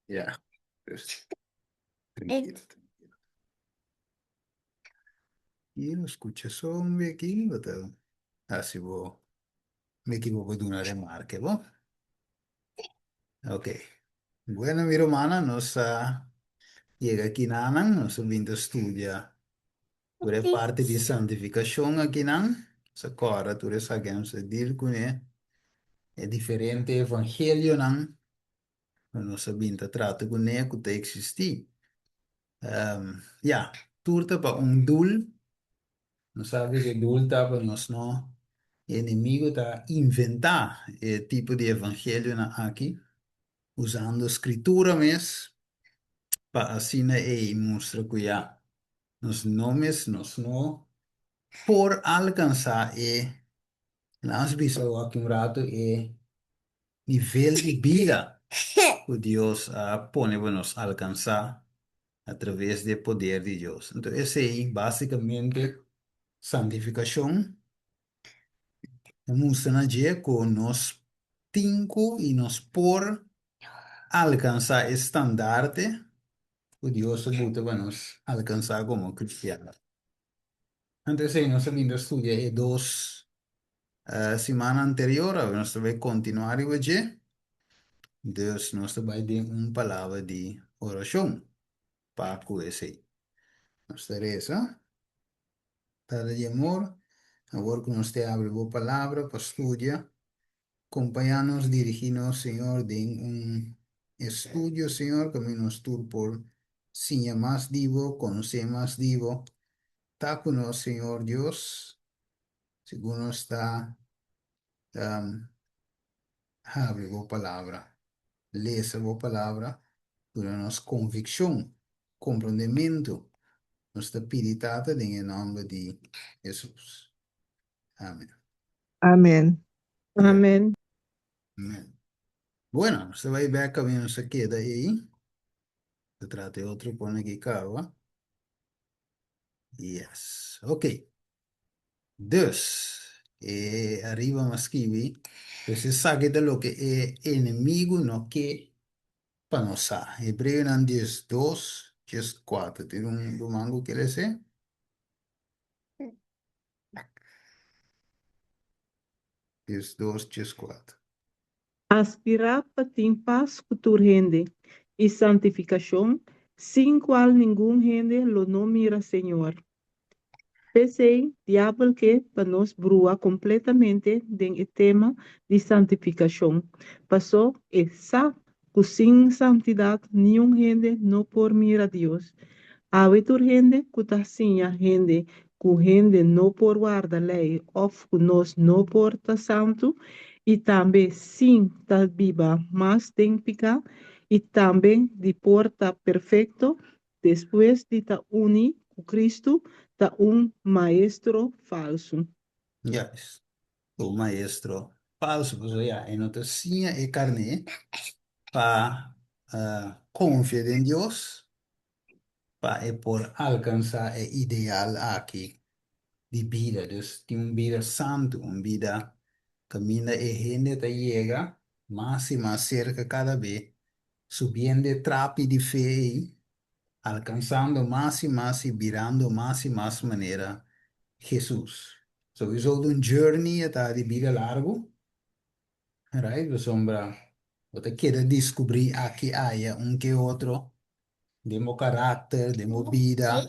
Ya. Dus, tranquilo, tranquilo. Y no escucha zombie aquí, bo ta hasi bo, me equivoco duna remarke, bo? Ok. Bueno, mi romana, nos a yega aki nanan, nos a bin ta studia tur e parti di santifikashon akinan. Nos a kòrda tur esaki nos a deal kuné, e diferente evangelionan ku nos a bin ta trata kuné ku ta eksistí. Ya, tur ta pa un dul. Nos sabi ku e dul ta pa nos no, e enemigu ta inventá e tipo di evangelionan aki usando Skritura mes pa asina ei mustra ku ya nos no mes nos no por alkansá e, laat nos bisa aki un ratu, e nivel di bida ku Dios a pone pa nos alkansá a traves di e poder di Dios. Anto esei básikamente santifikashon ta mustra na dje ku nos tin ku i nos por alkansá e standarte ku Dios a buta pa nos alkansá komo kristiano. Anto esei nos a bin ta studia e dos simana anterior, awe nos ta bai kontinuá riba dje. Dus nos ta bai den un palabra di orashon pa ku esei. Nos ta resa. Tata di amor, awor ku nos te abri bo palabra pa studia, kompañá nos, dirigí nos, Señor, den un estudio, Señor, kaminda nos tur por siña mas di bo, konosé mas di bo. Ta ku nos, Señor Dios, segun nos ta habri bo palabra, lesa bo palabra, duna nos konvikshon, komprondementu. Nos ta pidi, Tata, den e nòmber di Hesus. Amen. Amen. Amen. Amen. Bueno, nos ta bai bèk kaminda nos a keda ei. Ta trata e otro pone aki kaba. Yes. Ok. Dus, e ariba m'a skibi, pues esaki ta loke e enemigu no ke pa nos sa. Hebreonan 12, 14. Tin un ruman ku ke lese? 12, 14. Aspirá pa tin pas ku tur hende, i santifikashon, sin kual ningun hende lo no mira Señor. P'esei, Diabel ke pa nos brua kompletamente den e tema di santifikashon, pasó e sa ku sin santidat niun hende no por mira Dios. Awe tur hende ku ta siña hende ku hende no por warda lei òf ku nos no por ta santu i tambe sin ta biba mas den piká i tambe di por ta perfekto despues di ta uni ku Kristu ta un maestro falsu. Juist, un maestro falsu, pasobra ya e no ta siña e karné pa konfia den Dios pa e por alkansá e ideal aki di bida. Dus tin un bida santu, un bida kaminda e hende ta yega mas i mas serka kada be, subiendo e trapi di fe ei, alkansando mas i mas i birando mas i mas manera Hesus. Souiso ta un journey, e ta di bida largu, right? Pasobra bo ta keda diskubrí aki aya un ke otro den bo karakter, den bo bida.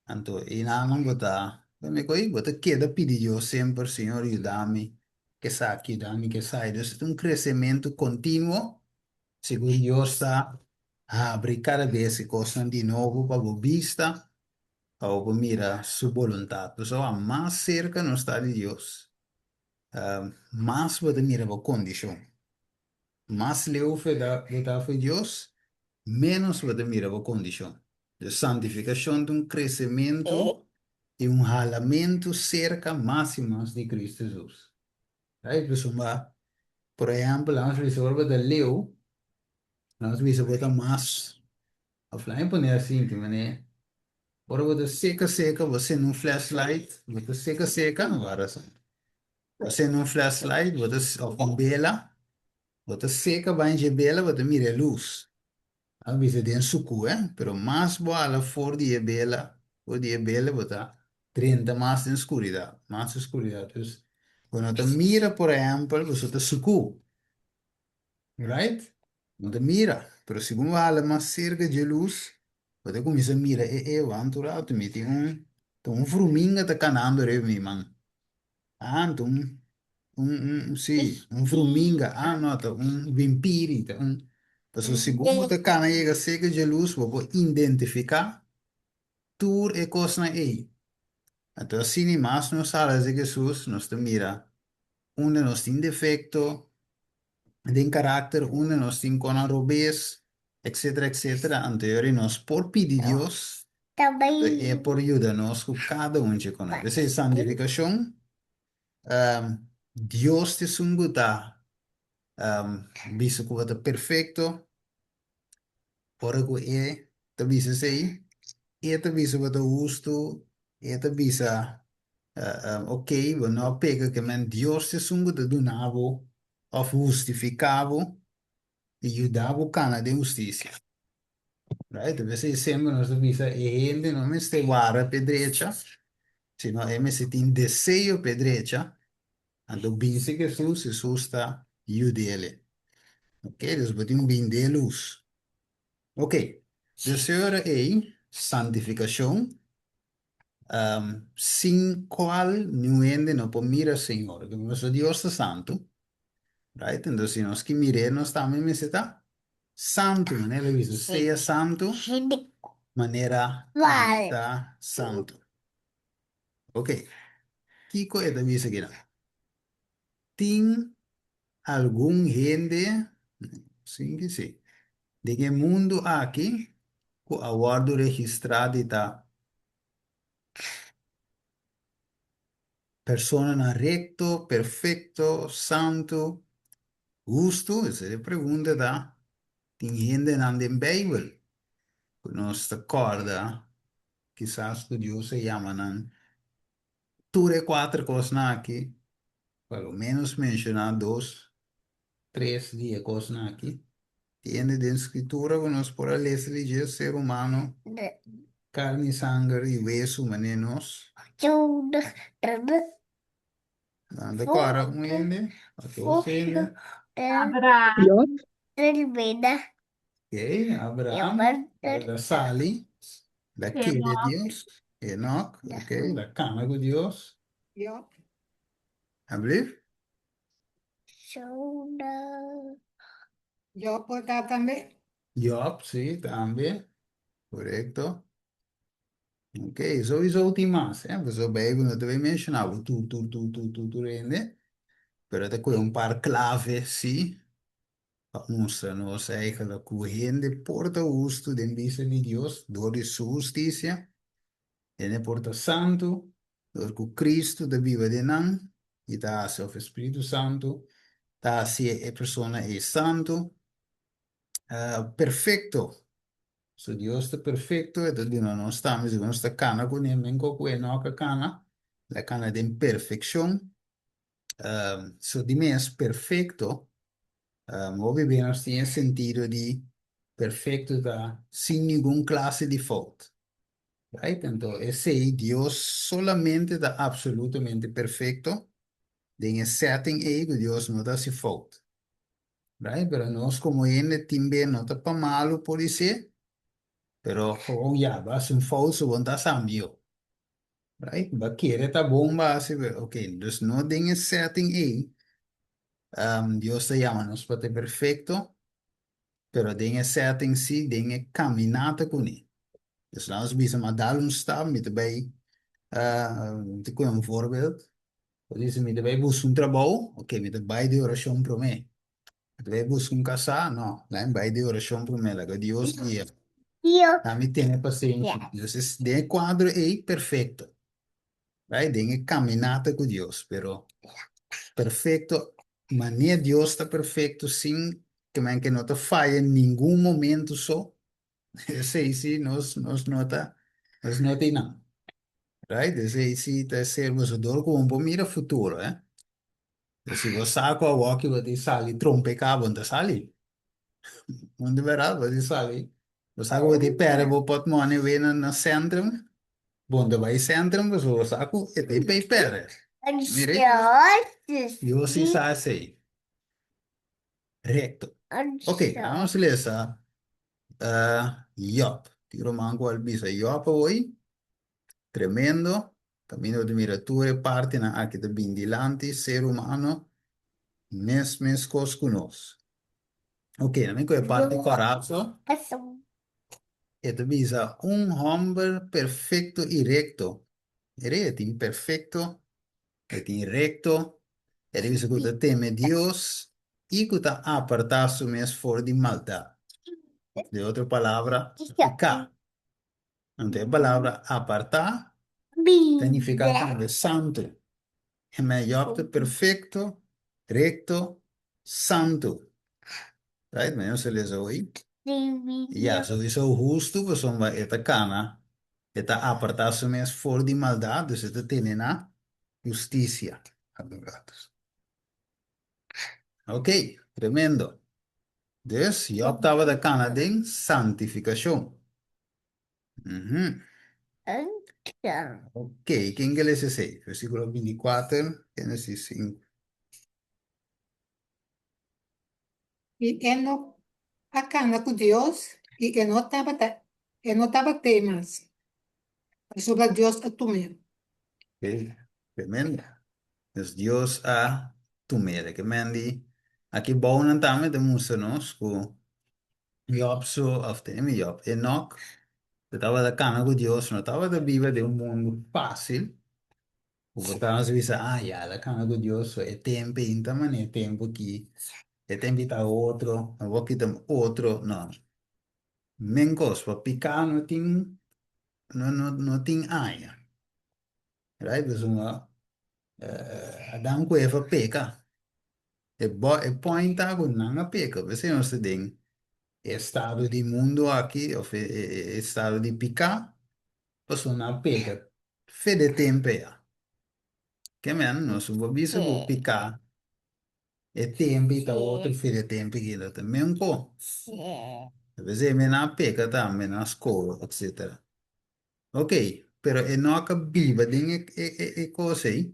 Anto einanan bo ta bo ta keda pidi Dios semper, Señor yuda mi kesaki, yuda mi kesai. Dus ta un kresementu kontinuo segun Dios ta habri kada bes e kosnan di nobo pa bo bista, pa bo por mira su boluntat. Pasobra mas serka nos ta di Dios, mas bo ta mira bo kondishon. Mas leu fe bo ta fo'i Dios, ménos bo ta mira bo kondishon. Dus santifikashon ta un kresementu i un halamentu serka mas i mas di Kristu Hesus. Right? Pasobra, por ehèmpel, laga nos bisa ora bo ta leu, laga nos bisa bo ta mas, òf laga mi pone asinti, manera ora bo ta seka seka, bo sende un flashlight, bo ta seka seka, wara sa. Bo sende un flashlight, bo ta, òf un bela. Bo ta seka bai dje bela, bo ta mira e lus. A bisa den suku, eh? Pero mas bo hala for di e bela, for di e bela, bo ta drenta mas den skuridat, mas den skuridat. Dus, bo no ta mira, por ehèmpel, boso ta suku. Right? No ta mira. Pero segun bo hala mas serka dje lus, bo ta kuminsá mira, e, e, wanta un ratu, mi tin un, ta un vruminga ta kanando riba mi man. Ah, anto un, un, un, sí, un vruminga. Ah, no, ta un wimpiri, ta un. Pasobra segun bo ta kana yega serka dje lus, bo por identifiká tur e kosnan ei. Anto asina i mas nos hala di Hesus, nos ta mira unda nos tin defekto den karakter, unda nos tin konan robes, etcetera, etcetera. Anto yori nos por pidi Dios pa e por yuda nos ku kada un dje konan. P'esei santifikashon, Dios ta esun ku ta bisa ku bo ta perfekto. Ora ku e ta bisa esei, e ta bisa bo ta hustu, e ta bisa ok, bo no a peka ke men Dios ta esun ku ta duna bo òf hustifiká bo i yuda bo kana den hustisia. Right? P'esei semper nos ta bisa e hende no mester wara p'e drecha, sino e mester tin deseo p'e drecha. Anto binse Hesus, Hesus ta yud'ele. Ok, dus bo tin bin den lus. Ok, dus e ora ei, santifikashon, sin kual niun hende no por mira Señor. Pasobra Dios ta santu, right? Entonces si nos ke mir'é, nos tambe mester ta santu, manera el a bisa, sea santu manera ami ta santu. Ok, kiko e ta bisa kinan? Tin algun hende, sin ki si, den e mundu aki ku a wòrdu registrá di ta personanan rekto, perfekto, santu, hustu? Esei e pregunta ta, tin hendenan den Beibel ku nos ta kòrda Kisas ku Dios a yama nan tur e kuater kosnan aki, pa lo ménos menshoná dos, tres di e kosnan aki. Tiene den Skritura ku nos por a lesa di dje, ser humano, karni, sanger i wesu manera nos. Nan ta kòrda un hende òf dos hende. Abraham. Job. Ok, Abraham, el a sali, el a kere Dios. Enoch, ok, el a kana ku Dios. Job. Alblief? Job por ta tambe. Job, sí, tambe. Korekto. Ok, sowieso tin mas, eh? Pasobra Bijbel no ta bay menciona bo tur, tur, tur, tur, tur, tur hende, pero ta kohe un par clave, sí, pa mustra nos eigenlijk ku hende por ta hustu den bista di Dios dor di su hustisia, hende por ta santu dor ku Cristo ta biba den nan i ta hasi, òf e Spiritu Santu ta hasi e persona ei santu, perfekto. So Dios ta perfekto, e ta duna nos tambe, si nos ta kana kuné menko ku Enok a kana, el a kana den perfekshon. So di mes perfekto, hopi bia nos tin e sentido di perfekto ta sin ningun klase di fout. Right? Anto esei Dios solamente ta absolutamente perfekto den e setting ei ku Dios no ta hasi fout. Right? Pero nos komo hende tin be no ta pa malu podisé, pero gewoon ya, bo hasi un fout so bo no ta sa mihó. Right? Bo a kere ta bon bo a hasi, pero ok, dus no den e setting ei, Dios ta yama nos pa ta perfecto, pero den e setting si, den e caminata kuné. Dus laat nos bisa, ma dal un stap, mi ta bai, mi ta kohe un voorbeeld, Bo dice, mi ta bai busca un trabou, ok, mi ta bai di oracion promé. Mi ta bai busca un casá, no, laat mi bai di oracion promé, laga Dios guia. Laat mi tene pasenshi. Entonces, den e cuadro ei, perfecto. Right? Den e caminata cu Dios, pero perfecto, manera Dios ta perfecto sin ke men ke no ta faya ningun momento so, esei si nos nos no ta nos no ta einan. Right? Esei si ta ser boso dor ku bo por mira futuro, eh. Dus si bo sa ku awoki bo tin sali trompeká, bo no ta sali. Mundu bèrdat, bo tin sali. Bo sa ku bo tin pèrdè bo pòtmòne wei na sèntrum, bo no ta bai sèntrum pasobra bo sa ku e ta pei pèrdè. Mira, Dios si sa esei. Rekto. Ok, nos lesa Job. Tin ruman ku a bisa Job awor. Tremendo. Kaminda bo ta mira tur e partinan aki ta bin dilanti, ser humano mes meskos ku nos. Ok, na mi ku e parti kòraso, e ta bisa un hòmber perfekto i rekto. Mira, e tin perfekto, e tin rekto, e ta bisa ku ta teme Dios i ku ta apartá su mes for di maldat. Den otro palabra, piká. Anto e palabra apartá ta nifiká tambe santu. E mei Jòb ta perfekto, rekto, santu. Right? Mei nos a lesa hoy. Ya, souiso hustu pasobra e ta kana, e ta apartá su mes for di maldat, dus e ta tene na hustisia. Ok, tremendo. Dus Jòb tabata kana den santifikashon. Ok, ken ke lesa esei? Versíkulo 24, Génesis 5. I Enok a kana ku Dios, i e no tabata, e no tabat'ei mas, pasobra Dios a tum'é. Ok, tremendo. Dus Dios a tum'é. Ke men di aki bounan tambe ta mustra nos ku Job su, of tene Job, Enoch, ku tabata kana ku Dios, no tabata biba den un mundu fácil, ku por ta nos bisa, ah, ya, el a kana ku Dios, so e tempu ei no ta manera e tempu aki, e tempu ei ta otro, awor aki ta otro, no. Men kos, pa piká no tin, no, no, no tin aña. Right? Pasobra Adam ku Eva peka. E bo e point ta ku nan a peka. P'esei nos ta den e estado di mundu aki òf e e estado di piká, pasobra nan a peka fe de tempu ya. Ke men nos no por bisa ku piká e tempu i ta otro fe de tempu aki ta men ko. P'esei men a peka tambe, nan a skohe etsetera. Ok, pero e no a ka biba den e e e e kos ei,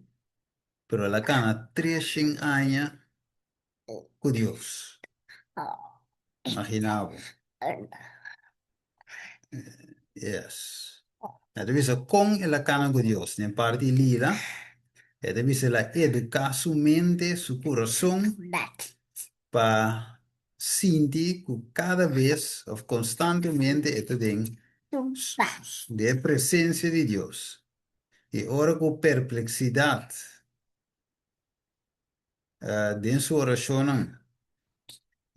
pero el a kana treshen aña ku Dios. Imagina bo. Yes. E ta bisa kon el a kana ku Dios. Den parti lila, e ta bisa el a eduká su mente, su kurason pa sinti ku kada bes òf konstantemente e ta den den e presensia di Dios. I ora ku perpleksidat den su orashonnan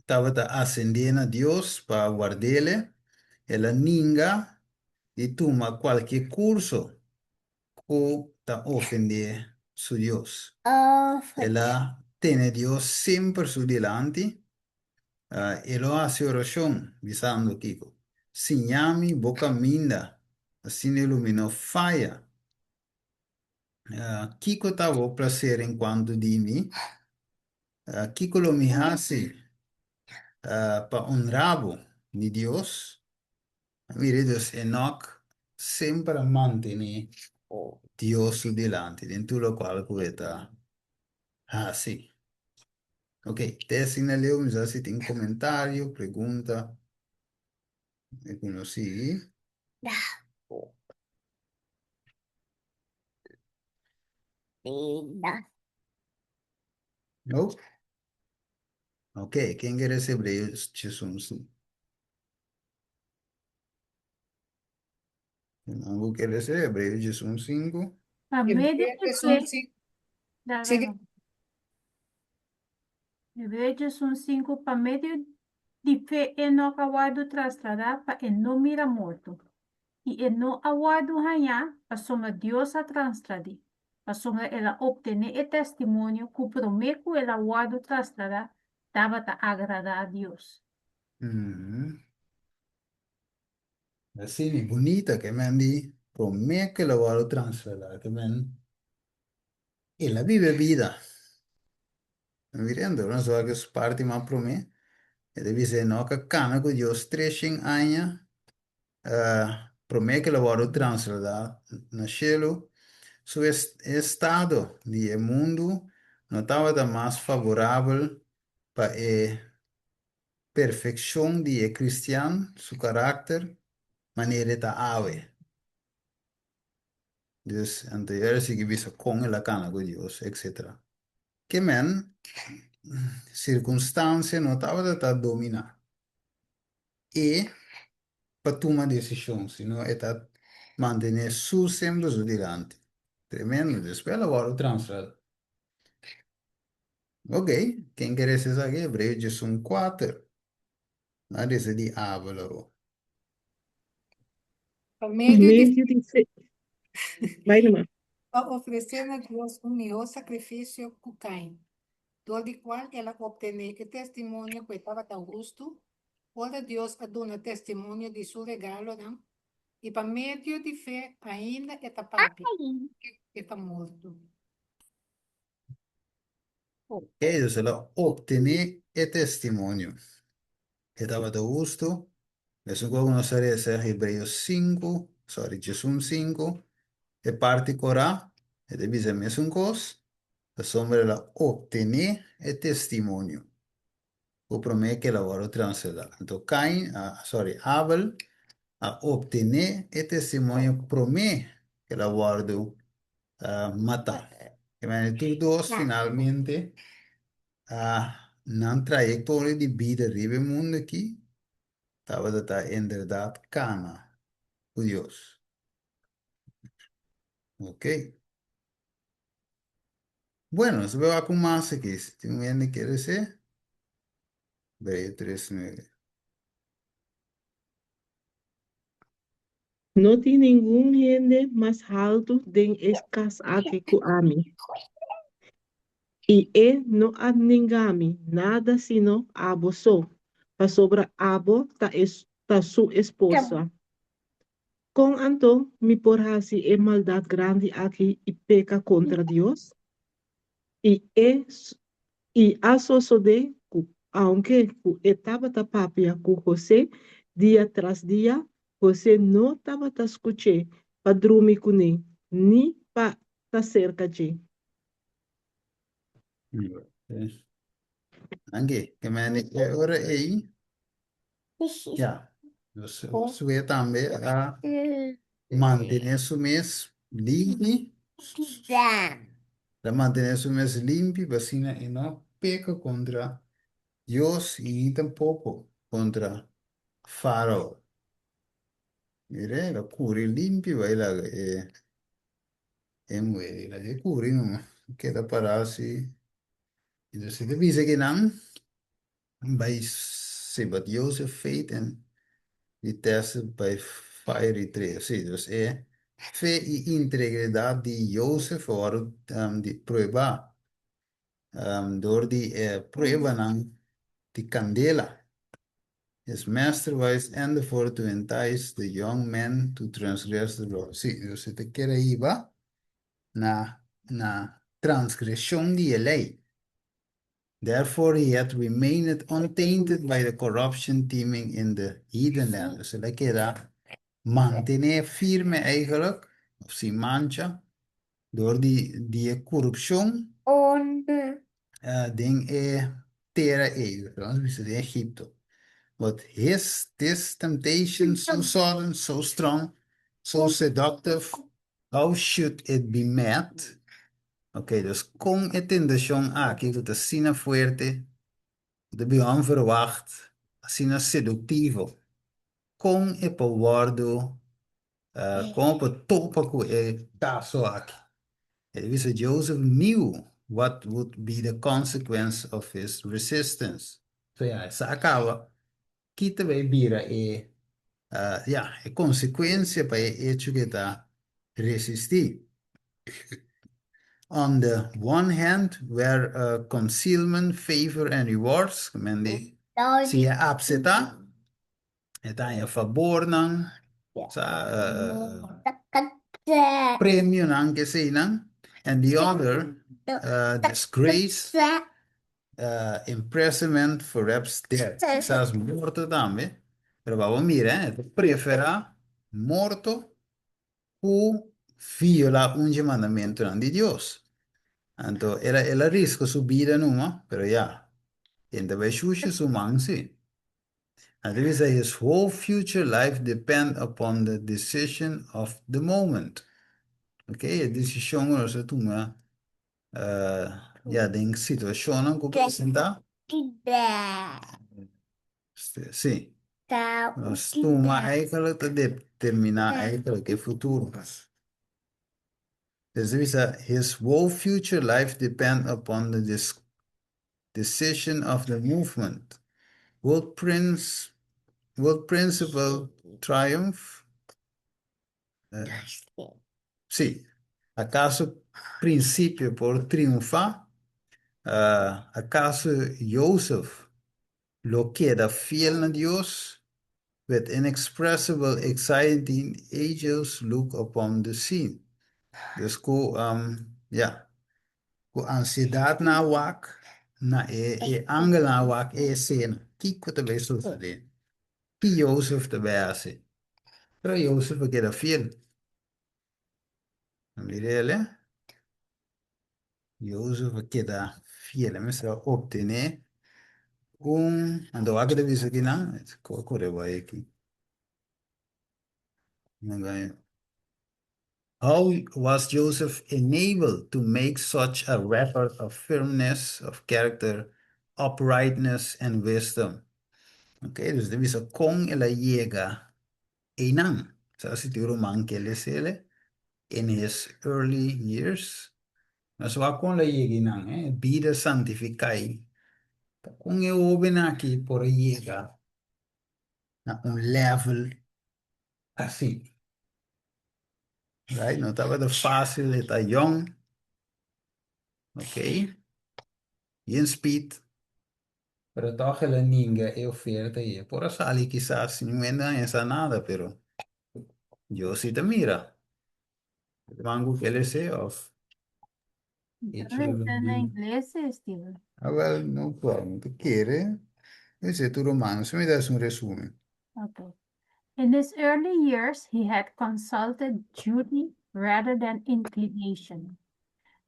tabata asendé na Dios pa ward'el, el a ninga di tuma kualke kurso ku ta ofendé su Dios. El a tene Dios semper su dilanti. E lo hasi orashon, bisando kiko? Siña mi bo kaminda, asina lo mi no faya. Kiko ta bo plaser en kuantu di mi? Kiko lo mi hasi pa onra bo, mi Dios? Mira, dus Enoc semper a mantené Dios su dilanti den tur lokual ku e ta hasi. Ok, te asina leu, mi sa si tin komentario, pregunta, e ku nos sigui. No? Ok, ken ke lesa Hebreos 11? Nan ku lesa Hebreo 11:5. Pa medio Hebreo di 11 fe, 5. dale, Sigue. dale. Hebreo 11:5 Pa medio di fe Enoc a wòrdu trasladá pa e no mira morto, i e no a wòrdu hañá pasobra Dios a traslad'é, pasobra el a optené e testimonio ku promé ku el a wòrdu trasladá tabata agradá Dios. Asina bunita ke men di promé ke lo wòrdu transladá ke men el a biba e bida. Mirando, nos wak e parti mas promé. E ta bisa Enoch a kana ku Dios treshen aña promé ku el a wòrdu trasladá na shelu. Su estado di e mundu no tabata mas favorabel pa e perfekshon di e kristian su karakter manera e ta awe. Dus, anto e ora sigui bisa kon el a kana ku Dios, etcetera. Ke men, sirkunstansia no tabata ta dominá e pa tuma desishon, sino e ta mantené su semper su dilanti. Tremendo. Despues el a wòrdu transferá. Ok, ken ke resa esaki? Hebreo 11:4. Nan resa di Abel awor. Pa medio di Medio di fe. Bai numa. a ofresé na Dios un mihó sakrifisio ku Kain, dor di kual el a optené e testimonio ku e tabata hustu, ora Dios a duna testimonio di su regalonan, i pa medio di fe ainda e ta papia, maske e ta morto. Ellos el a obtené e testimonio. E tabata hustu. Mesun ku nos a resa Hebreos sinku, sorry, 11 sinku, e parti korá, e ta bisa e mesun kos, pasobra el a obtené e testimonio ku promé ku el a wòrdu transladá. Anto Kain, sorry, Abel a obtené e testimonio promé ku el a wòrdu matá. E manera tur dos finalmente a nan trayektoria di bida riba e mundu aki tabata ta enberdat kana ku Dios. Ok. Bueno, nos ta bai wak un mas aki. Si tin un hende kere se, Hebreo tres nuebe. No tin ningun hende mas haltu den e kas aki ku ami, i e no a ninga mi nada sino abo so, pasobra abo ta e ta su esposa. Kon anto mi por hasi e maldat grandi aki i peka kontra Dios? I e i a sosodé ku aunke ku e tabata papia ku José dia tras dia, José no tabata skuch'é pa drumi kuné ni pa ta serka dje. Anke, ke mende e ora ei Ya, Josué tambe a mantené su mes limpi. El a mantené su mes limpi pa asina e no peka kontra Dios i ni tampoko kontra Fárao. Mira, el a kuri limpi bai laga e e muhé, el a kuri numa, keda pará asi. Entonces e ta bisa ki nan. Bai si but Joseph faith and be tested by fiery trial. Si, dus e fe i integridad di Joseph a wòrdu di prueba dor di e pruebanan di kandela. His master wise endeavor to entice the young man to transgress the law. Si, dus e ta kere hiba na na transgreshon di e lei. Therefore he had remained untainted by the corruption teeming in the heathen land. Dus el a keda mantené firme eigenlijk, of sin mancha, door di di e corupcion den e tera ei, dus nos bisa den Egipto. But his, this temptation so sudden, so strong, so seductive, How should it be met? Ok, dus kon e tentashon aki ku ta asina fuerte, ku ta bin onverwacht, asina seduktivo, kon e por wòrdu, kon e por topa ku e kaso aki? E ta bisa Joseph knew what would be the consequence of his resistance. So ya, e sa kaba Ki ta bay bira e, ya, e consecuencia pa e hecho cu e ta resisti? On the one hand were concealment, favor and rewards, cu men di, si e apseta, e ta haña fabornan, sa, premionan, keseynan, and the other, disgrace. Imprisonment perhaps death. Kisas morto tambe. Pero bo a mira, eh, preferá morto ku violá un dje mandamentunan di Dios. Anto el a el a riska su bida numa, pero ya, e ta bai shushi su man si. Anto e bisa his whole future life depend upon the decision of the moment. Ok, e desishon ku nos a tuma ya den situashonnan ku presentá. Sí. Nos tuma eigenlijk ta determiná eigenlijk e futuro. Dus e bisa, his whole future life depend upon the decision of the movement. Will prince, will principle triumph? Sí. Akaso prinsipio por triunfá? Akaso Josef lo keda fiel na Dios? With inexpressible anxiety angels look upon the scene. Dus ku, ya, ku ansiedat nan a wak na e, e angelnan a wak e esena. Kiko ta bai sosodé? Ki Josef ta bai hasi? Pero Josef a keda fiel. Mir'el, eh? Josef a keda fiel. E mester a obtené un... Anto wak ta bisa akinan? Kore bai aki. How was Joseph enabled to make such a record of firmness of character, uprightness and wisdom? Ok, dus ta bisa kon el a yega einan. Sa si tin ruman ke lesele in his early years. Nos wak kon el a yega einan, eh? Bida santifikai. Kon e hoben aki por a yega na un level asina? Right? No tabata fácil, e ta yong. Ok. Yen speed. Pero toch el a ninga e oferta i e por a sali kisas niun hende a hesa nada, pero Dios si ta mira. Man ku ke lese of Esta na ingles, Steven. Ah, wel, no problem. Te kere. Ese tu romano. Se me das un resumen. Okay. In his early years, he had consulted duty rather than inclination.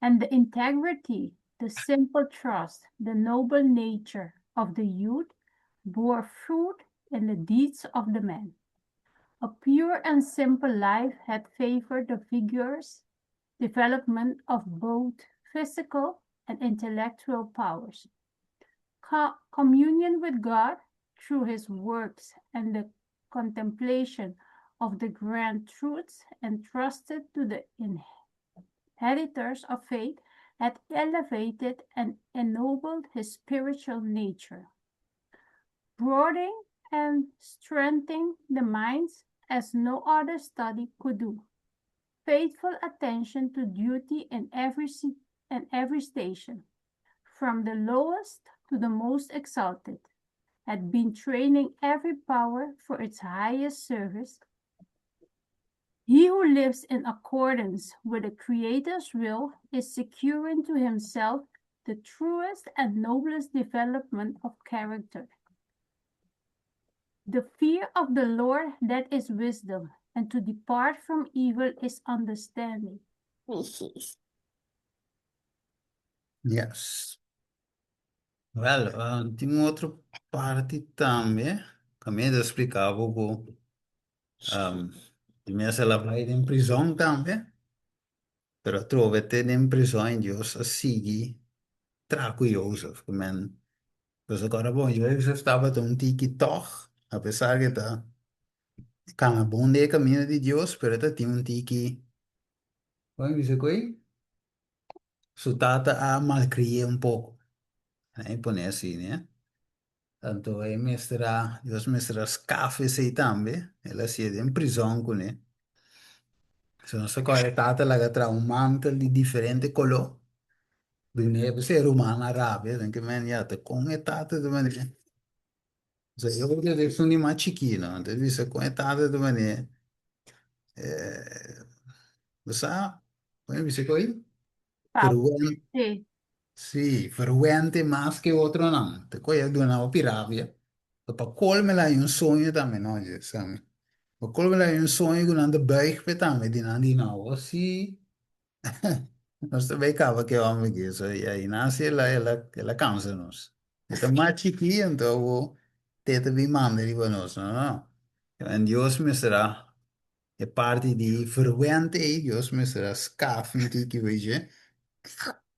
And the integrity, the simple trust, the noble nature of the youth bore fruit in the deeds of the man. A pure and simple life had favored the vigorous development of both physical and intellectual powers. Communion with God through his works and the contemplation of the grand truths entrusted to the inheritors of faith had elevated and ennobled his spiritual nature, broadening and strengthening the minds as no other study could do. Faithful attention to duty in every station, from the lowest to the most exalted, had been training every power for its highest service. He who lives in accordance with the Creator's will is securing to himself the truest and noblest development of character. The fear of the Lord, that is wisdom, and to depart from evil is understanding. Yes. Wel, tin un otro parti tambe. Tambe ta splika bo ku mes el a bai den prizòn tambe. Pero atrobe te den prizòn i Dios a sigui traha ku Jozef. Ku men, pues akora bon, Jozef tabata un tiki tòg, apesar ku e ta kana bon den e kaminda di Dios, pero e ta tin un tiki, kon e bisa ku ei? Su tata a malcri'é un poco. E pone asina, eh. Anto e mester a, Dios mester a skaf esei tambe. El a hasié den prizòn kuné. So nos ta kòrda e tata laga traha un mantel di diferente koló. Dun'é p'esei e rumannan a rabia, den ke men ya ta kon e tata ta manera. So yo creo que esun di mas chikí no. Anto e bisa kon e tata ta manera. Bo sa, kon e bisa ku ei? Pa, Pero wen, sí. Sí, verwente mas ke otronan. Te koe a duna hopi rabia. Pero pa colme la hay un soño tambe, no, oye, Sammy. Pa colme la hay un soño ku nan ta buig pe tambe, di nan di no, oh sí. Nos ta bay caba ke homber aki. So, y ahí nace el a, el a, el a cansa nos. E ta mas chikí, anto awo te ta bin manda riba nos. No, no. En Dios mester a E parti di verwente ei Dios mester a skaf un tiki weje.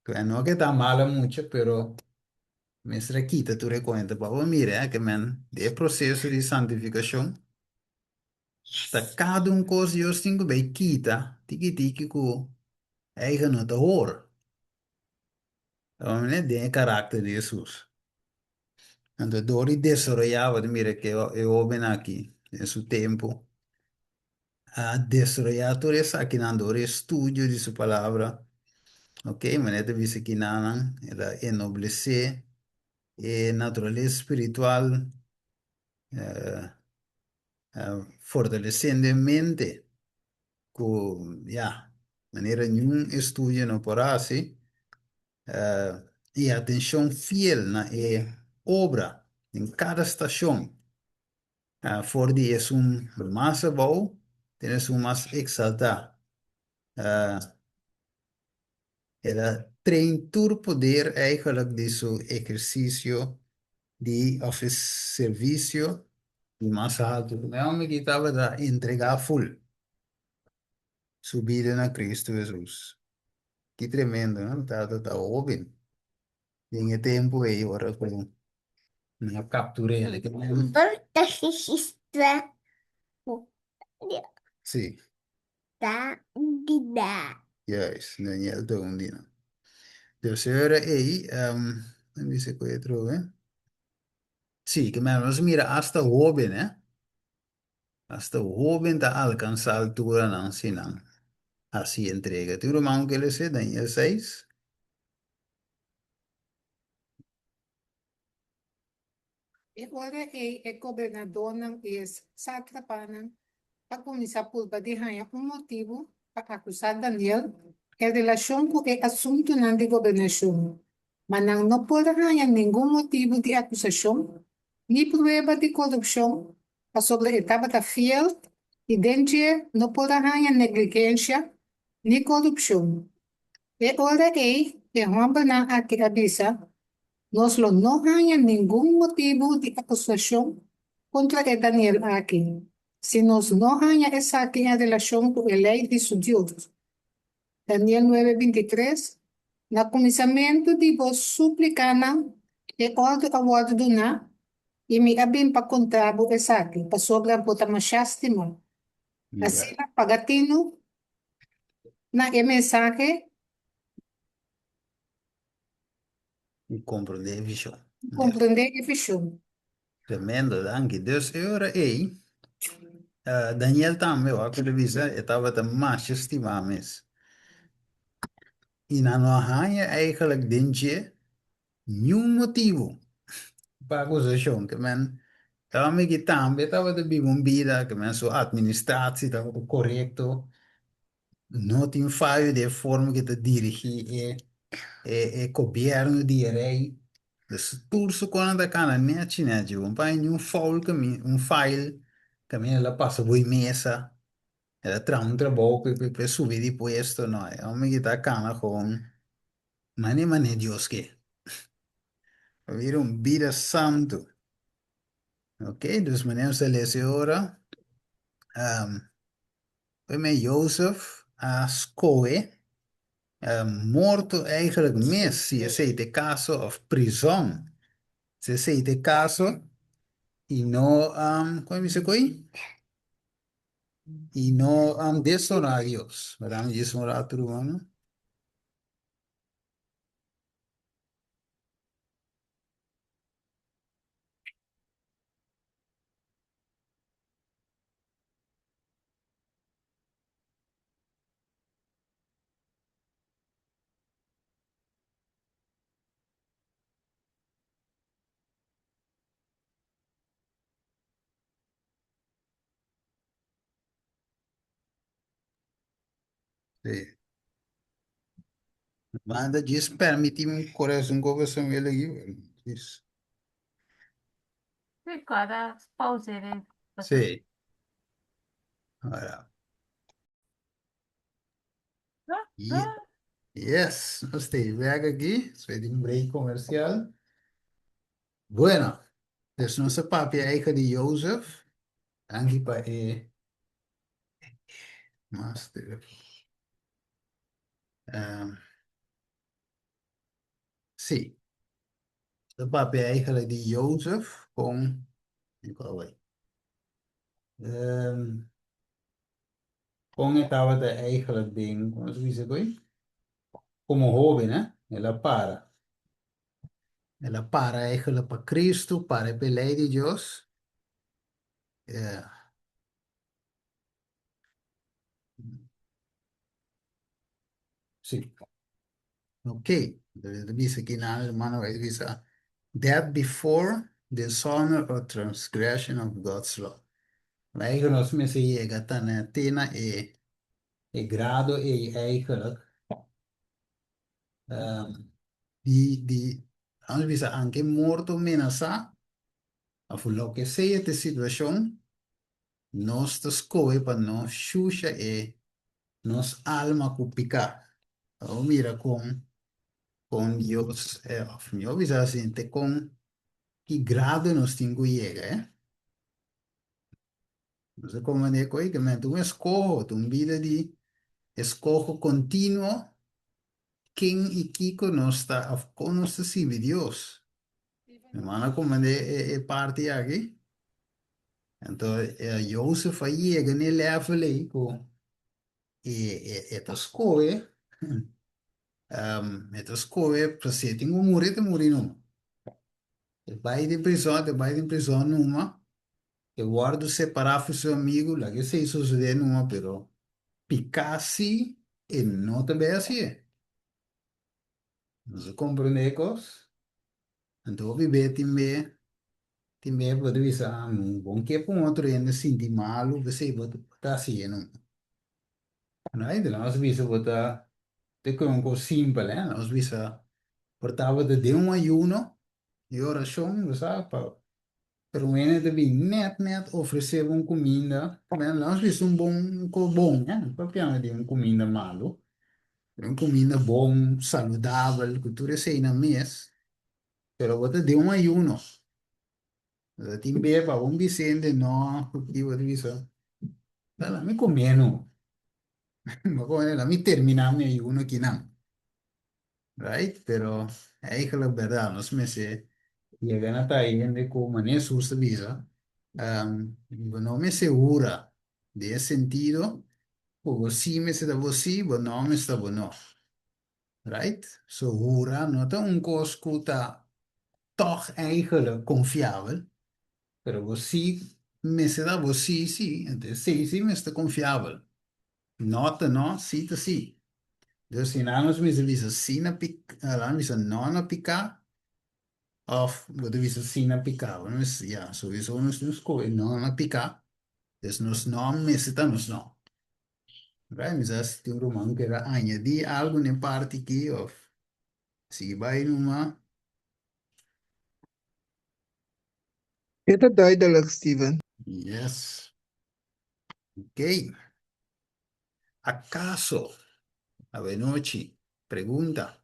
Ku e no ke ta mala mucha, pero mester a kita tur e kuenta pa bo mira eh, ke men di e proseso di santifikashon ta kada un kos Dios tin ku bai kita tiki tiki ku eigen no ta hor. Den e karakter di Hesus. Anto dor di desaroyá, bo ta mira ke e hóben aki den su tempu a desaroyá tur esakinan dor di estudio di su palabra. Ok, manera ta bisa kinanan, el a enoblesé e naturalesa spiritual, fortalesiendo e mente. Ku ya, manera niun estudio no por hasi, i atenshon fiel na e obra den kada stashon, for di esun mas abou te na esun mas eksaltá. El a train tur poder eigenlijk di su ehersisio di òf e servisio di mas haltu. E hòmber aki tabata entregá ful su bida na Kristu Hesus. Ki tremendo, no? Tabata ta hóben den e tempu ei ora ku nan a kaptur'é. Sí. Ta dina. Juist, Daniel ta un dina. Dus e ora ei, um, mi bisa ku e trobe. Sí, ke men nos mira hasta hóben, eh? Hasta hóben ta alkansá alturanan si nan hasi entrega. Tin un ruman ku ke lese Daniel 6? E ora ei e gobernadornan i e sátrapanan a kuminsá purba di haña un motibu pa akusá Daniel en relashon ku e asuntunan di gobernashon, ma nan no por a haña ningun motibu di akusashon ni prueba di korupshon pasobra e tabata fiel i den dje no por a haña negligensha ni korupshon. E ora ei e hòmbernan aki a bisa, Nos lo no haña ningun motibu di akusashon kontra e Daniel aki, si nos no haña esaki en relashon ku e lei di su Dios. Daniel nuebe bintitres, Na kuminsamentu di bo súplikanan e òrdu a wòrdu duná, i mi a bin pa kontra bo esaki, pasobra bo ta mashá stimá. Asina paga tinu na e mensahe. I komprendé e vishon. Komprendé e vishon. Tremendo, danki. Dus e ora ei, Daniel tambe, wak ku ta bisa, e tabata masha stimá mes. I nan no a haña eigenlijk den dje niun motibu pa akusashon. Ke men e hòmber aki tambe tabata biba un bida, ke men su administratie tabata korekto, No tin fayo di e forma ku e ta dirigí e e gobièrnu di e rei. Dus tur su konan ta kana nèchi nèchi. Bo no por haña niun foul kaminda, un fail kaminda el a pasa bo e mesa, el a traha un trabou pa pa e subi di puesto. No, e hòmber ki ta kana gewoon manera manera Dios ke. A bira un bida santu. Ok, dus manera nos ta lesa e ora. Primer Jozef a skohe morto eigenlijk mes si esei ta e kaso of prizon si esei ta e kaso i no kon mi bisa koe i no deshonra Dios. Wak mi djis un ratu ruman. Sí. Manda djis permití mi kore un koko Samuel aki. Djis. Sí, kada pauze de Sí. Ahora. Yes, nos ta bek aki. Despues di un break comercial. Bueno, dus nos a papia eigen di Jozef. Danki pa e master. Um, sí. Nos a papia eigenlijk di Jozef con... Um, Kon e tabata eigenlijk den, kon se bisa koe? Komo hoben, eh? El a para. El a para eigenlijk pa Cristo, para p'e lei di Dios. Yeah. Sí. Ok. E ta bisa aki nan, hermano, e ta bisa, Death before dishonor or transgression of God's law. Eigenlijk nos mester yega ta na te na e e grado ei eigenlijk di di nos bisa anke morto menasá òf loke sea te situashon nos ta skohe pa no shusha e nos alma ku piká. Bo mira kon kon Dios òf mihó bisa asin te kon ki grado nos tin ku yega eh. Nos a komprendé ku oiga men ta un eskoho, ta un bida di eskoho kontinuo ken i kiko nos ta òf kon nos ta sirbi Dios. Mi hermano a komprendé e e parti aki. Anto Josef a yega na e level ei ku e e e ta skohe e ta skohe pa si e tin ku muri e ta muri numa. E bai den prizòn, e ta bai den prizòn numa. E wòrdu separá for su amigu, laga esei sosodé numa, pero piká sí e no ta bay hasié. Nos a komprendé e kos? Anto hopi be tin be, tin be bo ta bisa, ah, mi bon ke pa un otro hende sinti malu, p'esei bo ta hasié numa. Right? Nos bisa bo ta te ku un kos simpel, eh? Nos bisa por tabata den un ayuno i orashon, bo sa, pa Pero un hende ta bin net net ofresé bo un kuminda, bueno, nos bisa un bon, un kos bon, eh, no papiando di un kuminda malu, pero un kuminda bon, saludabel, ku tur esei na mes, pero bo ta den un ayuno. Bo ta tin be pa un bisende no, ku ki bo ta bisa, la mi kome no, bo kome, la mi terminá mi ayuno akinan. Right? Pero eigenlijk berdad nos mester yega na ta hende ku manera Hesus ta bisa, bo no mester hura den e sentido ku bo sí mester ta bo sí, bo no mester ta bo no. Right? So hura no ta un kos ku ta tòg eigenlijk konfiabel, pero bo sí mester ta bo sí sí, entonces esei sí mester konfiabel. No ta no, sí ta sí. Dus si nan nos mester bisa sí na pik, nan bisa no na piká, òf bo ta bisa sí na piká. Bo no mester, ya, souiso nos tin skohe no na piká, dus nos no mester ta nos no. Right? Mi sa si tin un ruman ku kere añadí algu na e parti aki òf sigui bai numa. E ta duidelijk, Steven. Yes. Ok. Akaso, awenochi, pregunta,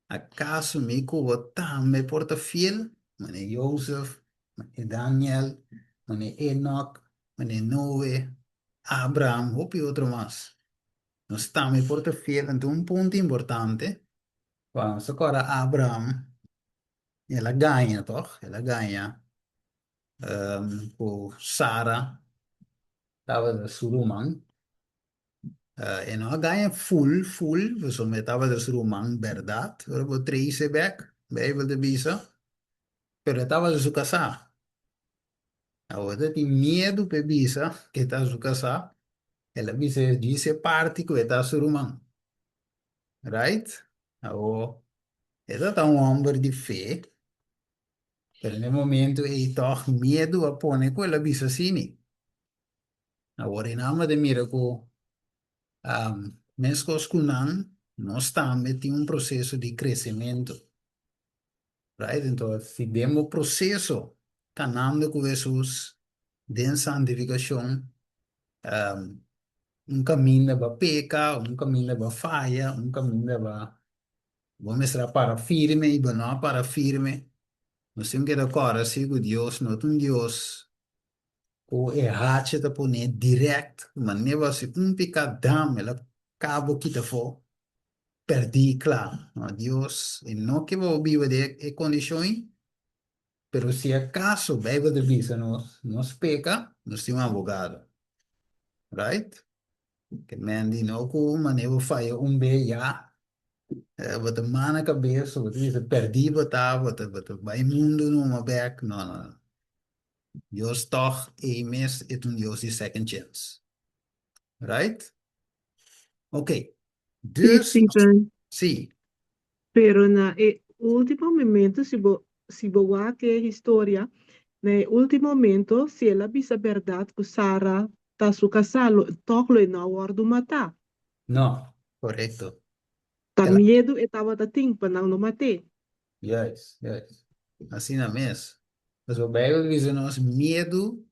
akaso mi ku bo tambe por ta fiel? Manera Jozef, manera Daniel, manera Enok, manera Noe, Abraham, hopi otro mas. Nos tambe por ta fiel. Anto un punto importante, pa nos ta kòrda Abraham, el a gaña tòg? El a gaña ku Sara tabata su ruman. E no a gaña ful ful, pasobra e tabata su ruman bèrdat, ora bo trese bèk, Beibel ta bisa, pero e tabata su kasá. Awor e ta tin miedu pa e bisa ku e ta su kasá, el a bisa e djis e parti ku e ta su ruman. Right? Awor, e ta un hòmber di fe. Pero na e momento ei tòg miedu a pone ku el a bisa asini. Awor e nan a mira ku meskos ku nan, Nos tambe tin un proseso di kresementu. Right? Enton, si den bo proseso kanando ku Hesus den santifikashon, un kaminda bo a peka, un kaminda bo a faya, un kaminda bo a bo mester a para firme i bo no a para firme, nos tin ku keda kòrda si ku Dios no ta un Dios ku e hacha ta pone dirèkt, manera bo hasi un piká dam el a kaba kita afó, pèrdí kla. No, Dios e no ke bo biba den e kondishon ei, pero si akaso Beibel ta bisa nos, nos peka, nos tin un abogado. Right? Ke men di no ku manera bo faya un be ya, bo ta mana kabes, bo ta bisa pèrdí bo ta, bo ta bo ta bai mundu numa bèk. No, no, no. Dios tòg ei mes e ta un Dios di second chance. Right? Ok. Sí, Dus, Steven. sí. Pero na e último momento, si bo, si bo wak e historia, na e último momento, si el a bisa bèrdat ku Sara ta su kasá, lo, tòg lo e no a wòrdu matá. No, korekto. Ta El a. miedu e tabata tin pa nan no mat'é. Juist, juist. Asina mes. Pasobra Bijbel bisa nos miedu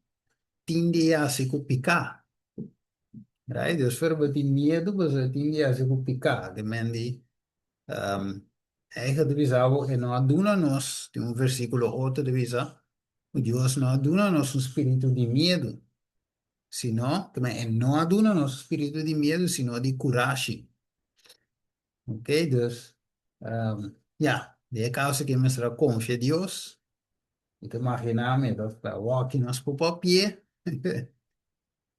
tin di hasi ku piká. Right? Dios fuera bo tin miedu pasobra tin di hasi ku piká. Te men di um, eigen ta bisa bo e no a duna nos, tin un versíkulo otro ta bisa, ku Dios no a duna nos un spiritu di miedu, sino, te men e no a duna nos un spiritu di miedu, sino di kurashi. Ok, dus, um, ja, di e causa que mester a confia Dios, mi ta imagina mi ta ta walkie nos por papie,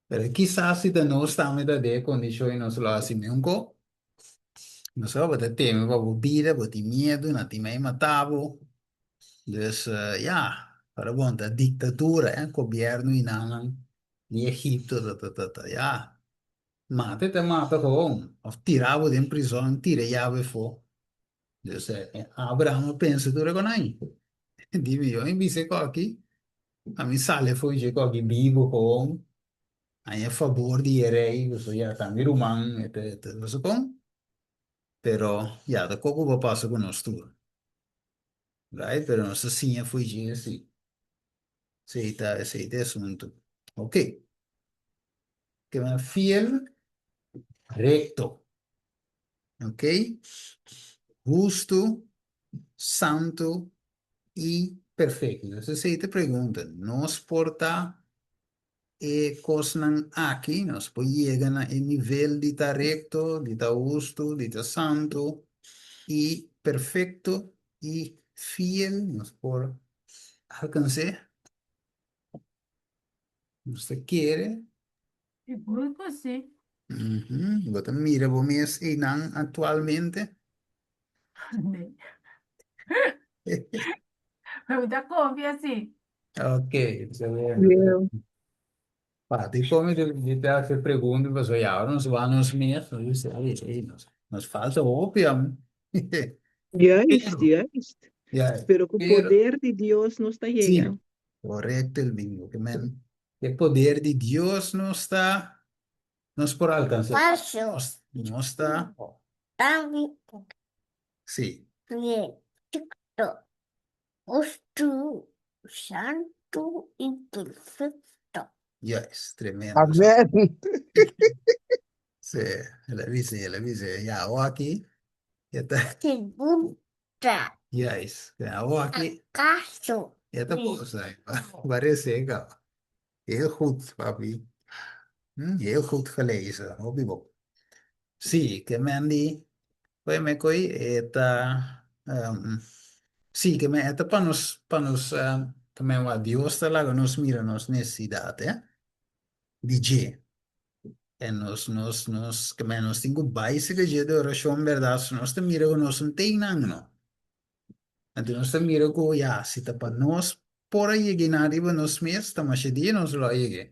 pero kisas si ta nos tambe ta den e condicion y nos lo haci meun co, nos bo ta teme pa bo bida, bo tin miedu, nan tin mei mata bo, dus, ja, pero bon, ta dictadura, eh, gobierno y nan nan di Egipto ta ta ta ta, ja. Mata e ta mata gewoon, of tira bo den prizon, tira e yabe afó. Dus Abraham a pensa tur e konai. Di mi, yo mi bisa e koki, a mi sali afó dje koki bibu gewoon, haña fabor di e rei, pasobra ya ta mi ruman, e ta e ta bo sa kon? Pero ya ta koko bo a pasa ku nos tur, right? Pero nos ta siña fo'i dje si. Esei ta esei ta e asuntu. Ok. Keda fiel, rekto. Ok. Hustu, santu i perfekto. Entonces esei ta e pregunta. Nos por ta e kosnan aki? Nos por yega na e nivel di ta rekto, di ta hustu, di ta santu i perfekto i fiel? Nos por alkans'é? Nos ta kere? Sigur ku sí. Bo ta mira bo mes einan aktualmente? Nee. Pero mi ta konfia sí. Ok, excelente. Yeah. Pa, di kon mi mi ta hasi pregunta pasobra ya ora nos wak nos mes nos bisa ey ey nos nos falta hopi am. Juist, Pero, juist. ya, Pero ku pero poder di Dios nos ta sí, yega. korekto el bingo ke men e poder di Dios nos ta nos por alkansa Paso. nos nos ta Tan sí. recto, justo, santo y perfecto. Juist, tremendo. Amen. Sí, el a bisa, el a bisa, ya awo aki e ta. Pregunta. Juist, awo aki. Acaso. E ta cosa, parece ka. Heel goed, papi. Heel goed gelezen, hopi bo. Sí, ke men di, koe me koe e ta, um, sí, ke men e ta pa nos, pa nos, um, ke men wak Dios ta laga nos mira nos nesesidat, eh, di dje. En nos, nos, nos, ke men nos tin ku bai seka dje den orashon, bèrdat, si nos ta mira ku nos no ten nan, no. Anto nos ta mira ku ya, si ta pa nos por a yega einan riba nos mes, ta masha dia nos lo a yega.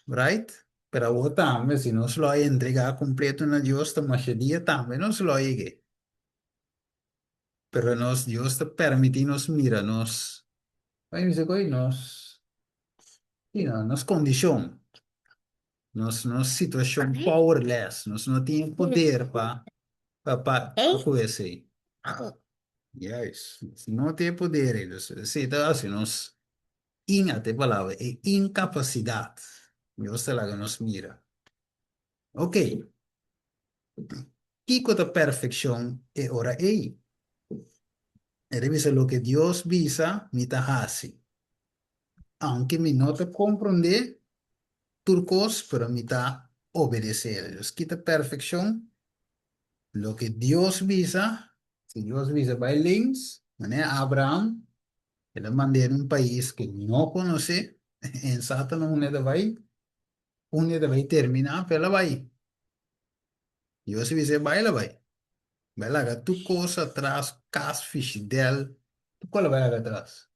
Right? Pero awor tambe, si nos lo a entregá kompleto na Dios, ta masha dia tambe nos lo a yega. Pero nos, Dios ta permití nos mira nos, nos, nos kondishon. Nos nos situashon powerless, nos no tin e poder pa pa pa pa ku esei. Juist, nos no tin e poder ei, dus esei ta hasi nos in ata e palabra e inkapasidat. Dios ta laga nos mira. Ok, kiko ta perfekshon e ora ei? E ta bisa loke Dios bisa mi ta hasi. Aunke mi no ta komprondé tur kos, pero mi ta obedesé. Dus ki ta perfekshon? Loke Dios bisa, si Dios bisa bai links, manera Abraham, el a mand'é na un pais ku el no konosé, en sa ta na unda el ta bai, unda e ta bai terminá, pero el a bai. Dios a bis'é bai, el a bai. Bai laga tur kos atras, kas, fishidèl, tur kos el a bai laga atras.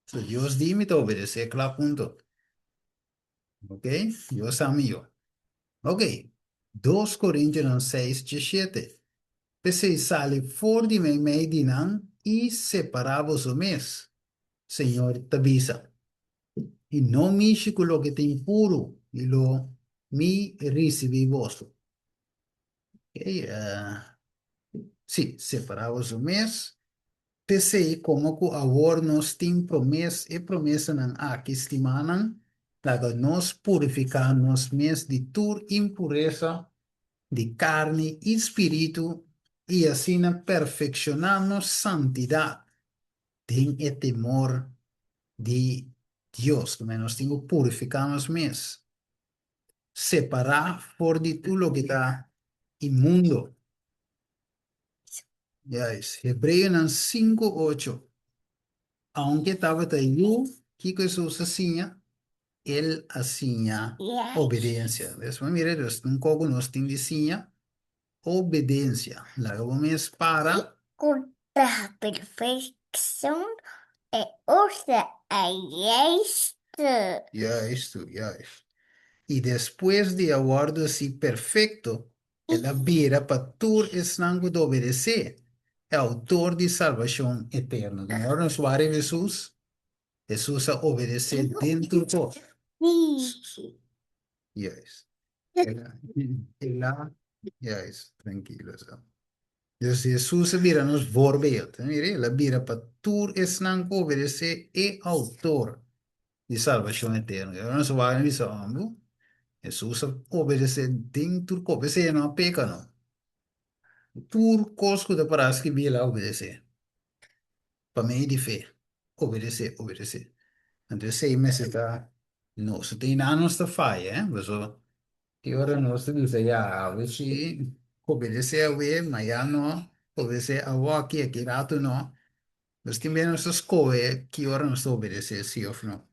So Dios di mi ta obedesé, kla punto. Ok, Dios sa mihó. Ok, Dos Korintionan seis djeshete, P'esei sali for di meimei di nan i separá boso mes, Señor ta bisa. I no mishi ku loke ta impuru, i lo mi risibí boso. Ok, sí, separá boso mes. P'esei, komo ku awor nos tin promes, e promesanan aki, stimánan, laga nos purifiká nos mes di tur impuresa di karni i spiritu i asina perfekshoná nos santidat den e temor di Dios. Ku nos tin ku purifiká nos mes, separá for di tur loke ta inmundo. Juist. Hebreonan sinku ocho. Aunke tabata yu, kiko Hesus a siña? El a siña obedensia. Ves? Bo mira dus, un kos ku nos tin di siña, obedensia. Laga bo mes para. Kiko ta perfekshon e usa a juistu. Juistu, juist. I despues di a wòrdu hasi perfekto, El a bira pa tur esnan ku ta obedesé, e outor di salbashon eterno. Den ora nos wak riba Hesus, Hesus a obedesé den tur kos. Juist. El a, juist, trankilo sa. Dus Hesus a bira nos voorbeeld. Mira, el a bira pa tur esnan ku obedesé e outor di salbashon eterno. I ora nos wak a bisa ombu, Hesus a obedesé den tur kos. P'esei e no a peka no. Tur kos ku ta pará skibí el a obedesé. Pa medio di fe. Obedesé, obedesé. Anto esei mester ta nos. Tin nan nos ta faya, eh. Pasobra ki ora nos ta bisa ya awe si obedesé awe, maya no, obedesé awoki, aki ratu no. Nos tin bia nos ta skohe ki ora nos ta obedesé si òf no.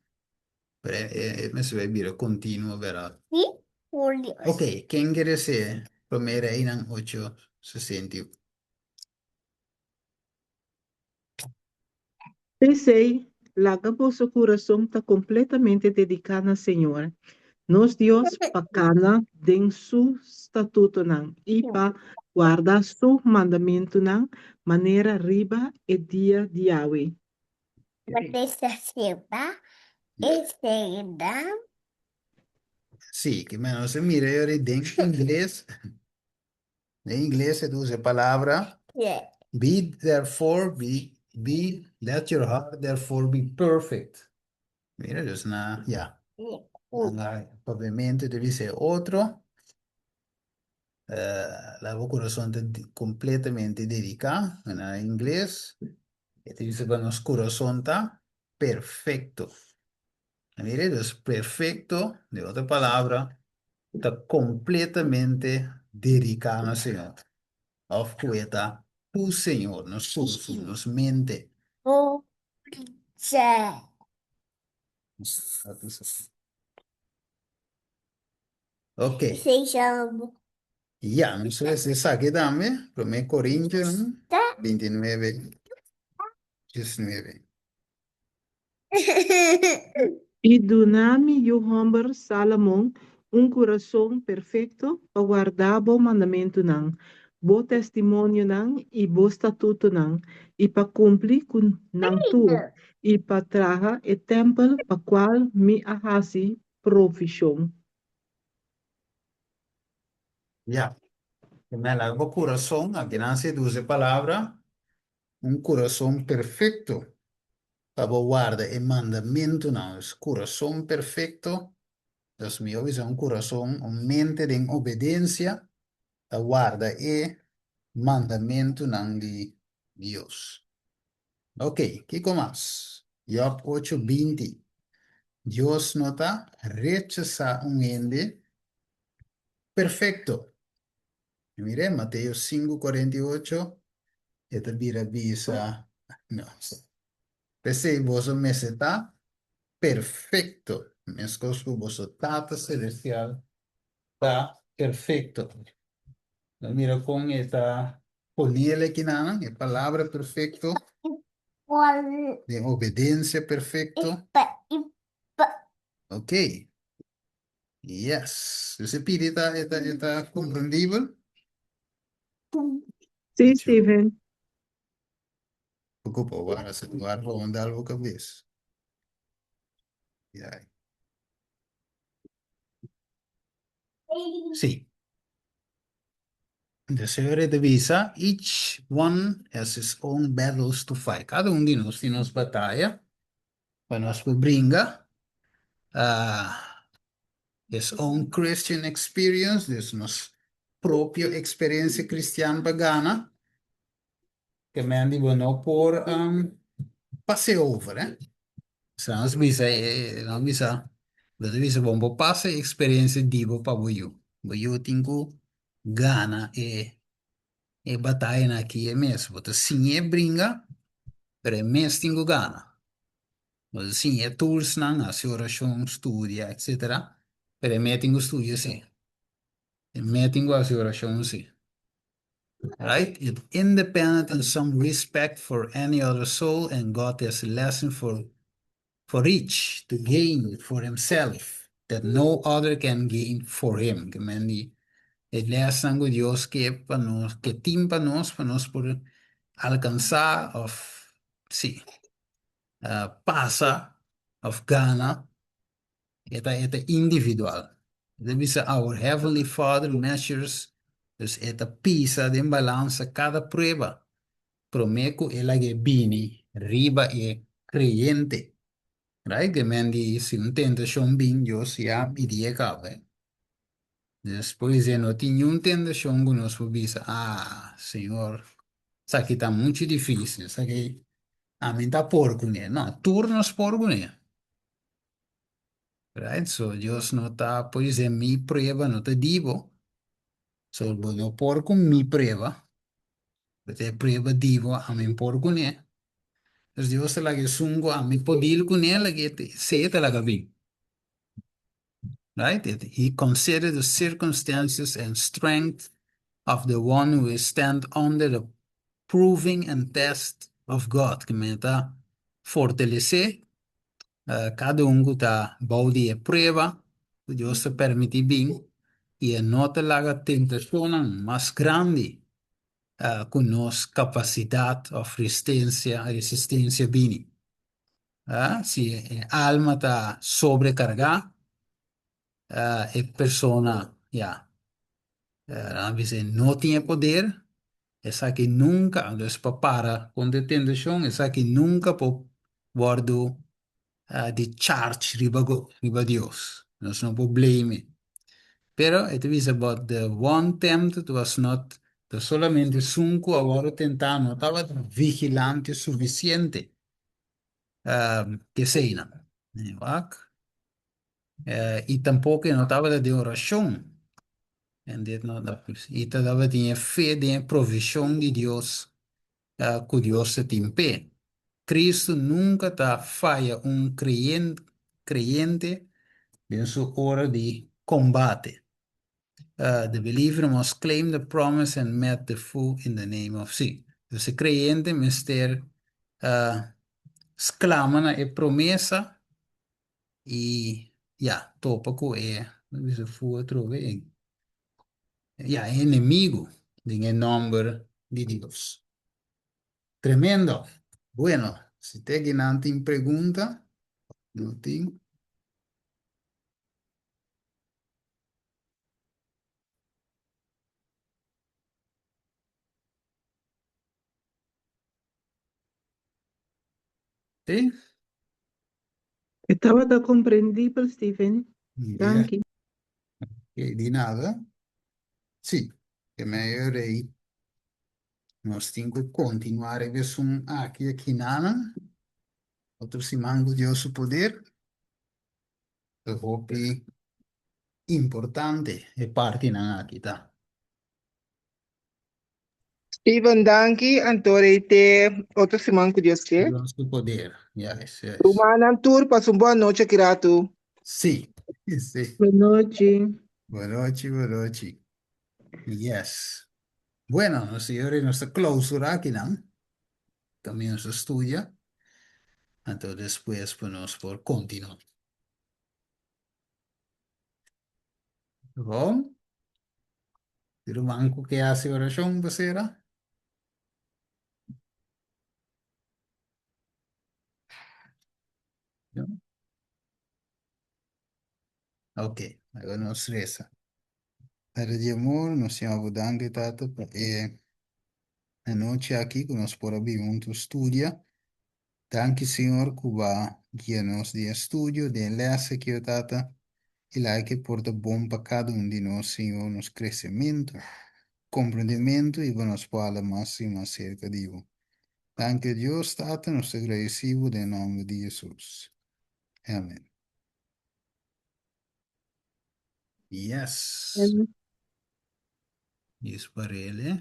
Pero e mester bai bira kontinuo bèrdat. Sí, por Dios. Ok, ken kere ser Promé Reinan ocho sesenta i. P'esei, laga boso kurason ta kompletamente dediká na Señor, nos Dios, pa kana den su statutonan i pa warda su mandamentunan manera riba e dia di awe. Sí, ke nos a mira e ora ei den ingles. Den ingles e ta usa e palabra be therefore be be let your heart therefore be perfect. Mira, dus na, ya. Na papiamentu ta bisa e otro. Laga bo kurason ta kompletamente dediká. Na ingles e ta bisa pa nos kurason ta perfekto. Mira, dus perfekto, den otro palabra, ta kompletamente dediká na Señor. Òf ku e ta ku Señor, nos kurason, nos mente. Ok. Ya, nos lesa esaki tambe, Promé Korintionan 29, 19. I duna mi yu hòmber Sálomon un kurason perfekto pa warda bo mandamentunan, bo testimonionan i bo statutonan, i pa kumpli ku nan tur, i pa traha e tèmpel pa kual mi a hasi provishon. Ya. Mela, bo kurason, aki nan se usa e palabra, un kurason perfekto pa bo warda e mandamentunan. Dus kurason perfekto, dus mi a bisa un kurason, un mente den obedensia ta warda e mandamentunan di Dios. Ok, kiko mas? Job ocho 20. Dios no ta rechasá un hende perfekto. Mire, Mateo 5, 48, e ta bira bisa nos. P'esei boso mester ta perfekto, meskos ku boso Tata Selestial ta perfekto. Nos mira kon e ta ponel akinan, e palabra perfekto, den obedensia perfekto. Ok. Yes. Dus e pidi ta, e ta, e ta komprendibel? Sí, Steven. Preocupa, wara, wara pa un dal bo kabes. Ya. Sí. De Señor e ta bisa, each one has his own battles to fight. Kada un di nos tin nos bataya pa nos por bringa. His own Christian experience, dus nos propio experiencia cristian pa gana. Ke men di bo no por pase over, eh. Sa nos bisa, nos bisa, bo ta bisa bo no por pasa e experiencia di bo pa bo yu. Bo yu tin ku gana e e batayanan aki e mes. Bo ta siñ'é bringa, pero e mes tin ku gana. Bo ta siñ'é toolsnan, hasi orashon, studia, etcetera, pero e mes tin ku studia si. E mes tin ku hasi orashon si. Right? It independent in some respect for any other soul and God has a lesson for for each to gain for himself that no other can gain for him. Ke men di e lesnan ku Dios ke pa nos, ke tin pa nos, pa nos por alkansá òf sí, pasa òf gana, e ta e ta individual. E ta bisa our heavenly Father measures, dus e ta pisa den balansa kada prueba promé ku el a ke bini riba e kreyente. Right? Ke men di si un tentashon bin, Dios ya midié kaba. Dus por esei no tin niun tentashon ku nos por bisa, ah, Señor, esaki ta muchu difísil, esaki ami ta por kuné. No, tur nos por kuné. Right? So Dios no ta por esei mi prueba no ta di bo. So bo no por ku mi prueba. Bo ta e prueba di bo, ami por kuné. Dus Dios ta laga esun ku ami por deal kuné, laga e esei ta laga bin. Right? It, he considered the circumstances and strength of the one who is stand under the proving and test of God. Ke men ta fortalesé kada un ku ta bou di e prueba ku Dios ta permití bin i e no ta laga tentashonnan mas grandi ku nos kapasidat òf resistensia resistensia bini. Si e alma ta sobrekargá, e persona ya nan bisa e no tin e poder, esaki nunka, dus pa para kontra e tentashon, esaki nunka por wòrdu di charge riba riba Dios. Nos no por blame e. Pero e ta bisa but the one tempted was not, ta solamente esun ku a wòrdu tentá no tabata vigilante sufisiente keseinan. Wak. I tampoko e no tabata den orashon. En dit no i ta tabatin e fe den e provishon di Dios ku Dios ta tin p'e. Kristu nunka ta faya un kreyente den su ora di kombate. The believer must claim the promise and met the foe in the name of Sí. Dus e kreyente mester sklama na e promesa i ya, topa ku e, bisa foe atrobe e, ya, e enemigu den e nòmber di Dios. Tremendo! Bueno, si te kinan tin pregunta, no tin. Sí? E tabata komprendibel, Steven. Danki. Ok, di nada. Sí, e medio rei. Nos tin ku kontinuá riba esun aki akinanan. Otro siman ku Dios su poder. Ta hopi importante e partinan aki ta. Steven, danki. Anto rei te otro siman ku Dios ke. Dios su poder. Yes, yes. Rumannan tur pasa un bon anochi aki ratu. Sí, sí. Buenochi. Buenochi, buenochi. Yes. Bueno, nos señores, nos ta clausura akinan. También nos ta studia. Anto despues pa nos por continua. Bon. Di ruman ku ke hasi orashon pa sera? No? Ok, laga nos resa. Padre di amor, nos yama bo danki, Tata, pa e anochi aki ku nos por a bin huntu studia. Danki, Señor, ku bo a guia nos den e studio, den e les aki, o Tata, i laga ku e por ta bon pa kada un di nos, Señor, nos kresementu, komprendementu i pa nos por hala mas i mas serka di bo. Danki, o Dios, Tata, nos ta gradisí bo den nòmber di Hesus. Amen. Yes. Amen. Dios parele.